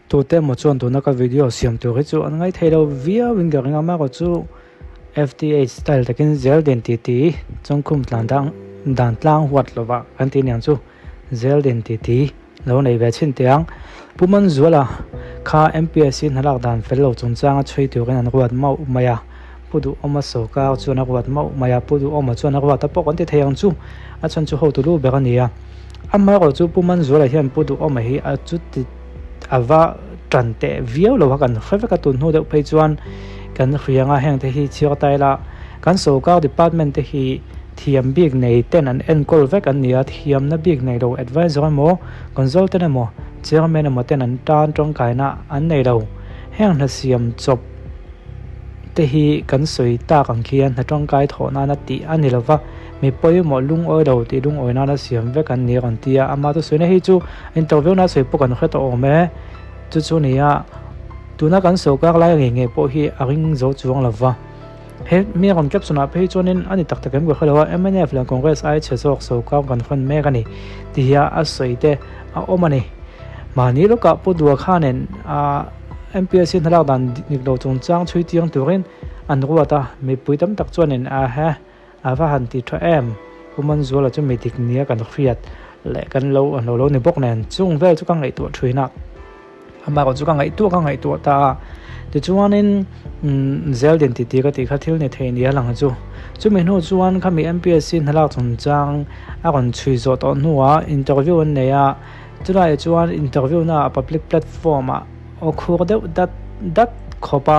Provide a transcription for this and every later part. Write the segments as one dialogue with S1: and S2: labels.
S1: Tute emaw chuan tuna ka video siam tur hi chu an ngaithei lo viau in ka ring a, amaherawh chu FTH style takin zel din ti ti chawngkhum tlan dang dan tlang huat lova kan tih aniang chu zel din ti ti lo nei ve chhin teh ang. Pu Manzuala kha MPSC hnalak dan fel lo chungchanga chhui turin an ruat mauh mai a, Pu Duhawma sawrkar chuan a ruat mauh mai a, Pu Duhawma chuan a ruat a pawh kan ti thei ang chu, a chhan chu hotu lu ber a ni a. Amaherawh chu Pu Manzuala hian Pu Duhawma hi a chuti a va tan teh viau lo a kan hre vek a, tun hnu deuh phei chuan kan hriang a, heng te hi chhiar ta ila kan sawrkar department te hi thiam bik nei ten an enkawl vek an ni a, thiamna bik nei lo advisor emaw consultant emaw chairman emaw ten an tan tangkaina an nei lo, heng hna siam chawp te hi kan sawi tak ang khian hna tangkai thawh nana tih a ni lova. Mi pawimawh lungawi lo tih lungawi nana siam vek an ni rawn ti a, ama thusawi na hi chu interview na sawi pawh kan hre tawh awm e, chu chu nia tuna kan sawrkar lai ngei ngei pawh hi a ring zo chuang lo va, he mi rawn caption ah phei chuanin a ni tak tak em ka hre lo a, mnf leh Congress ai chhe zawk sawrkar kan hawn mek a ni ti hia a sawi te a awm a ni. Mahni lawkah Pu Dua khanin a MPSC hna lak dan dik lo chungchang chhui chiang turin an ruat a, mipui tam tak chuanin a he. A va han ti tha em? Pu Manzuala chu mi dik nia kan hriat leh kan lo an lo lo ni bawk nen chung vel chu ka ngaihtuah thin a, amah erawh chu ka ngaihtuah ka ngaihtuah ta a, tichuanin umm Zeldin ti ti ka tih kha thil ni thei nia lang chu. Chumi hnu chuan khami MPSC hnalak chungchang a rawn chhui zawh tawh hnuah interview an nei a, chulaiah chuan interview naah public platform ah aw khur deuh dat dat khawpa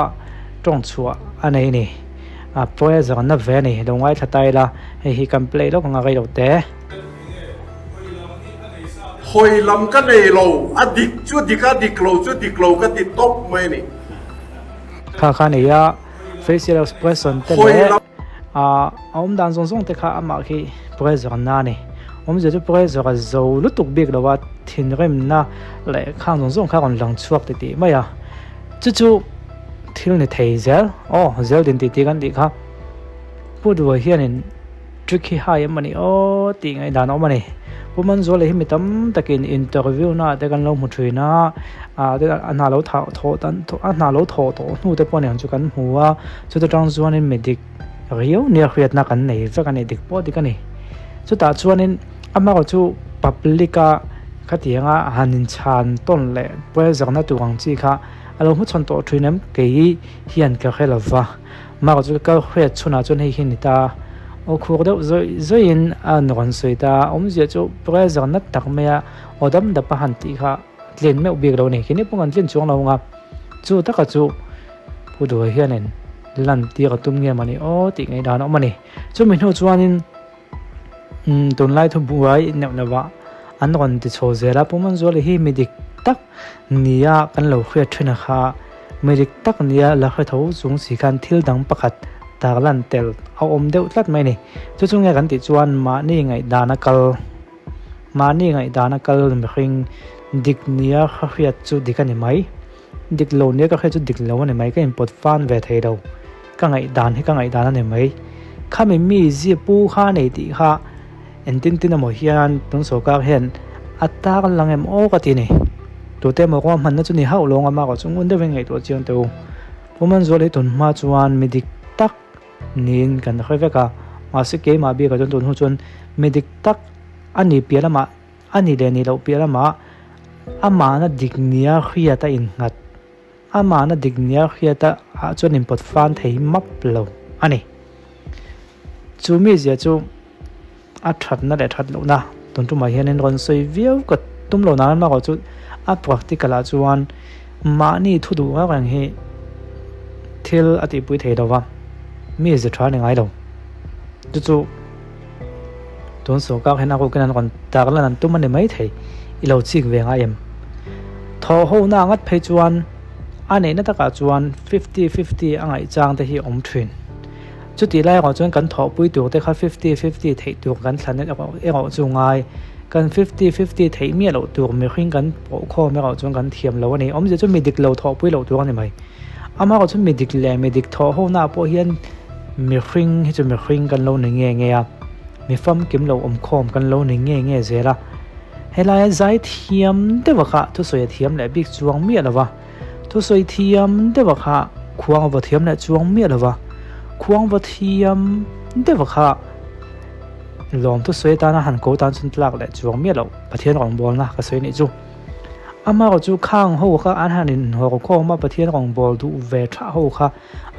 S1: tawng chhuah a nei a ni. A pressure na ve a ni, lo ngaithla ta ila, hei hi kan play lawk ang a reilo te.
S2: Hawi lam ka nei lo, a dik chu dik a, dik lo chu dik lo ka ti tawp mai a ni.
S1: Kha kha nei a, facial expression te leh a awm dan zawng zawng te kha amah khi pressure na a ni. Awmzia chu pressure a zo lutuk bik lo a, thinrimna leh khang zawng zawng kha a rawn lang chhuak titih mai a, chu chu. Thil ni thei zel aw zel din tih tih kan tih kha Pu Dua hianin trick hi hai em ani aw tih ngaihdan a awm a ni. Pu Manzuala hi mi tam takin interview na te kan lo hmu thin a, ah te a hna lo thah thawh tan a hna lo thawh tawh hnu te pawh aniang chu kan hmu a, chuta tang chuanin mi dik riau nia hriatna kan nei vek a ni dik pawh dik a ni. Chutah chuanin amaherawh chu public a khatianga han inchhan tawn leh pressure na tur ang chi kha. A lo hmuchhawn tawh thin em? Kei hian ka hre lo va, Mark chu ka hriat chhunah chuan hei hi a ni ta. Aw khur deuh zawih zawihin a rawn sawi ta a, awmzia chu pressure nat tak mai a, aw dam dap a han tih kha tlin meuh bik lo a ni. Keini pawh kan tlin chuang lo ang a, chu taka chu Pu Dua hianin lan tir a tum nge mawni aw tih ngaihdan a awm a ni. Chumi hnu chuanin Tunlai thu buai neuh neuh ah an rawn ti chho zel a, Pu Manzuali hi mi dik tak nia kan lo hriat thin a kha, mi dik tak nia la hre tho chung si khan thil dang pakhat tarlan tel a awm deuh tlat mai a ni. Chu chu nge kan tih chuan mahni ngaihdan a kal, mahni ngaihdan a kal mihring dik nia ka hriat chu dik a ni mai, dik lo nia ka hriat chu dik lo a ni mai, ka inpawt fan ve thei lo. Ka ngaihdan hi ka ngaihdan a ni mai. Khami mi zia pu kha nei tih kha engtin tin emaw hian tun sawrkar hian a tar lang em aw ka ti a ni. Tute emaw ruahmanna chu ni hauh lo ang a, mahrawh chu ngun deuhin ngaihtuah chiang teh u. Pu Manzuala hi tun hma chuan mi dik tak niin kan hre vek a, mahse keimah bikah chuan tun hnu chuan mi dik tak a ni piah lamah a ni leh ni loh piah lamah amahna dik nia hriat a innghat. Amahna dik nia hriata ah chuan inpawt fan thei map lo a ni. Chu mizia chu a thatna leh that lohna tun tumah hianin rawn sawi viau ka tum lo nan erawh chu a practical ah chuan mahni thu duh reng reng hi thil a tihpui thei lo va, mizia tha a ni ngai lo. Chu chu tun sawrkar hian a rukin an rawn tar lan an tum a ni maithei i lo chik ve ngai em? Thawh ho na ngat phei chuan a neihna takah chuan fifty fifty a ngaih chang te hi a awm thin. Chutih lai erawh chuan kan thawhpui tur te kha fifty fifty theih tur kan thlan erawh chu ngai. Kan fifty fifty theih miah loh tur mihring kan pawh khawm erawh chuan kan thiam lo a ni. Awmzia chu mi dik lo thawhpui loh tur a ni mai. Amaherawh chu mi dik leh mi dik thawh ho naah pawh hian mihring hi chu mihring kan lo ni nge nge a, mi famkim lo awmkhawm kan lo ni nge nge zel a. Helaia zai thiam deuha kha thusawi a thiam leh bik chuang miah lo va, thusawi thiam deuha kha khuang a vaw thiam leh chuang miah lo va, khuang vaw thiam deuha kha lawm thusawi atana han ko tan chuan tlak leh chuang miah lo Pathian rawngbawlna ka sawi nih chu. Amaherawh chu khang ho kha an han inhawr khawm a, Pathian rawngbâwl duh ve thah ho kha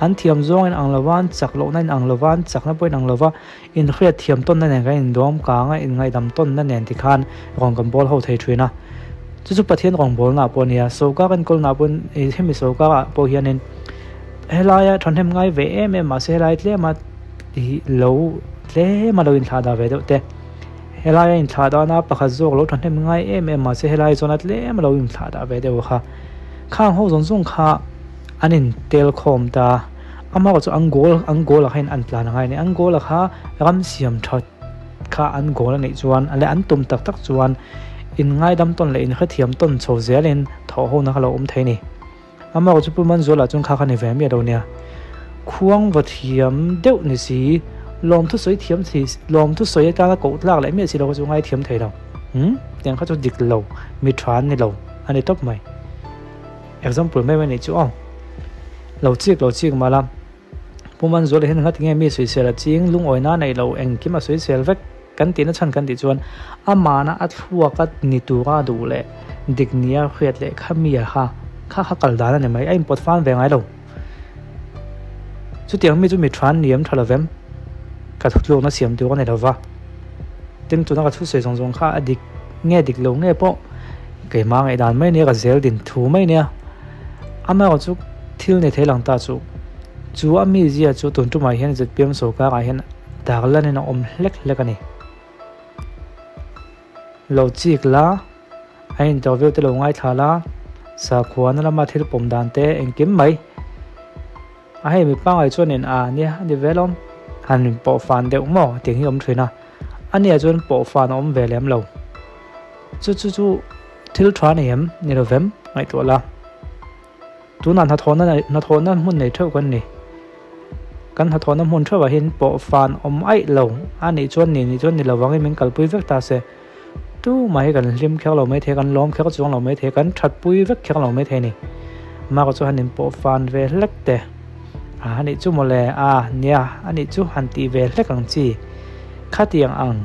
S1: an thiam zawng in ang lova, an chak lohna in ang lova, an chakna pawh in ang lova, inhriat thiam tawnna nen kan indawm kang a, inngaihdam tawnna nen tikhan rawn kan bâwl ho thei thin a. Chu chu Pathian rawngbâwlnaah pawh a nia, sawrkar enkawlnaah pawh hemi sawrkarah pawh hianin helaia thahnem ngai ve em em mahse helai tlema lo tlema lo inthlahdah ve deuh te. Helai a inthlah dana pakhat zawk lo thahnem ngai em em mahse helai zawn a tlem a lo inthlah dah ve deuh kha. Khang ho zawng zawng kha an in tel khawm ta. Amaherawh chu an goal an goal ah khan an tlan a ngai a ni. An goal ah kha ram siam that kha an goal a nih chuan leh an tum tak tak chuan in ngaidam tawn leh in hrethiam tawn chho zelin thawh ho na kha lo awm thei a ni. Amaherawh chu Pu Manzuala chuan kha kha ni ve miah lo nia. Khuang va thiam deuh ni si, lawmthu sawi thiam si, lawmthu sawi atana koh tlak leh miah si lo kha chu ngai thiam thei lo. Umm, tiang kha chu dik lo, mi tha an ni lo, a ni tawp mai. Example mai mai nih chu aw. Lo chik lo chik mah la, Pu Manzuala hian ngati nge mi sawisel a ching, lungawi na neih lo, engkim a sawisel vek kan tihna chhan kan tih chuan amahna a thluak a ni tura a duh leh dik nia hriat leh kha mi a kha kha kha kal dan a ni mai, a inpawt fan ve ngai lo. Chutiang mi chu mi tha an ni em tha lovem? Ka thutlukna siam tur a ni lova, tin tuna ka thusawi zawng zawng kha a dik nge dik lo nge pawh keimah ngaihdan mai nia ka zel din thu mai nia. Amaherawh chu thil nei thei lang ta chu chu a mizia chu tun tumah hian zpm sorkarah hian dak lanin a awm hlek hlek a ni. Lo chik la, a interview te lo ngaithla la, sakhuana lama thil pawm dan te engkim mai. A hei mi pangngai chuanin a nia a ni ve lawm, han pawh fan deuh maw tih hi a awm thin a, a nia chuan pawh fan a awm ve lem lo. Chu chu chu thil tha ni em ni lo vem ngaihtuah la. Tunah hnathawhna hnathawhna hmun nei theuh kan ni. Kan hnathawhna hmun theuhah hian pawh fan awm aih lo a nih chuan ni nih chuan ni lo vangin min kalpui vek ta se. Tumah hi kan hlim kher lo mai thei, kan lawm kher chuang lo mai thei, kan thatpui vek kher lo mai thei a ni. Maka chu han inpawh fan ve hlek te. A nih chu mawle, a nia a nih chu han tih ve hlek ang chi. Khatiang ang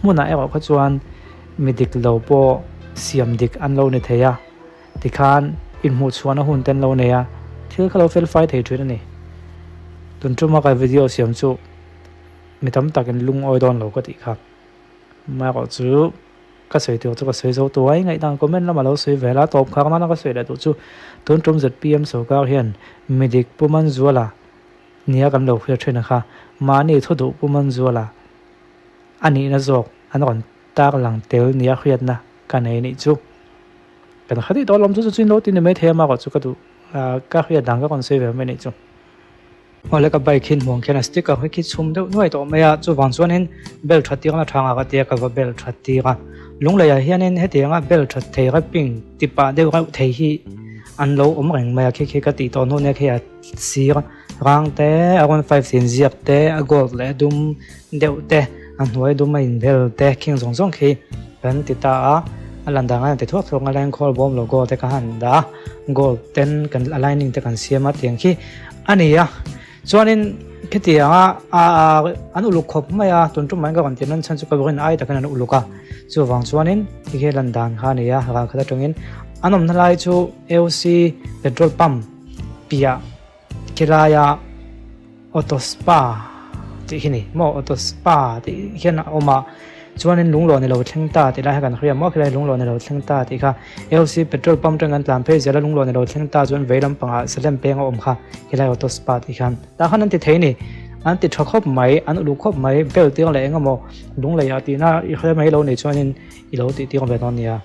S1: hmunah erawh kha chuan mi dik lo pawh siam dik an lo ni thei a, tikhan inhmuh chhuahna hun te an lo nei a, thil kha lo fel fai thei thin a ni. Tun tuma ka video siam chu mi tam takin lungawi dawn lo ka tih kha. Amaherawh chu ka sawi tur chu ka sawi zo tuai ngaihdan comment lamah lo sawi vel a, tawp khar nana ka sawi leh duh chu tun tum zpm sorkar hian midik Pu Manzuala nia kan lo hriat thin a kha mahni thu duh Pu Manzuala a nihna zawk an rawn tar lang tel nia hriatna ka nei nih chu kan hre tawh lawm chu chu chu in lo ti ni mai thei a amaherawh chu ka duh ka hriat dan ka rawn sawi ve mai nih chu. Awle ka bike hi hmuh ang khian a sticker hi khi chhum deuh nuai tawh mai a, chuvang chuanin bel tha tirna tha ngah ka tia ka va bel tha tir a, lungleiah hianin hetianga bel tha thei rapping ti pah deuh reuh thei hi an lo awm reng mai a, khi khi ka tih tawh hnu nia khi a sir rang te a rawn five sin ziak te a gold leh a dum deuh te a hnuai dum a inbel te khing zawng zawng khi kan ti ta a, a lan dan a ti thuak thuak a leng khawl bawm logo te ka han dah a gold ten kan a lining te kan siam a tiang khi. A ni a, chuanin khitianga an uluk khawp mai a, tun tum mai ka rawn ti nan chhan chu ka rin ai takin an uluk a, chuvang chuanin ti khi lan dan kha a ni a, ral khat atangin an awmna lai chu AOC petrol pump piah khilaia auto spa tih khi ni maw auto spa tih hian a awm a. Chuanin lunglawn i lo thleng ta tih lai kha kan hria maw khilai lunglawn i lo thleng ta tih kha AOC petrol pump atang kan tlan phei zel a lunglawn i lo thleng ta chuan vei lampangah Salem peng a awm kha khilai auto spa tih khan tah khan an ti thei ni an ti tha khawp mai an uluk khawp mai bel tir leh eng emaw lungleiah tihna i hre mai lo nei chuanin i lo tih tir ve dawn nia.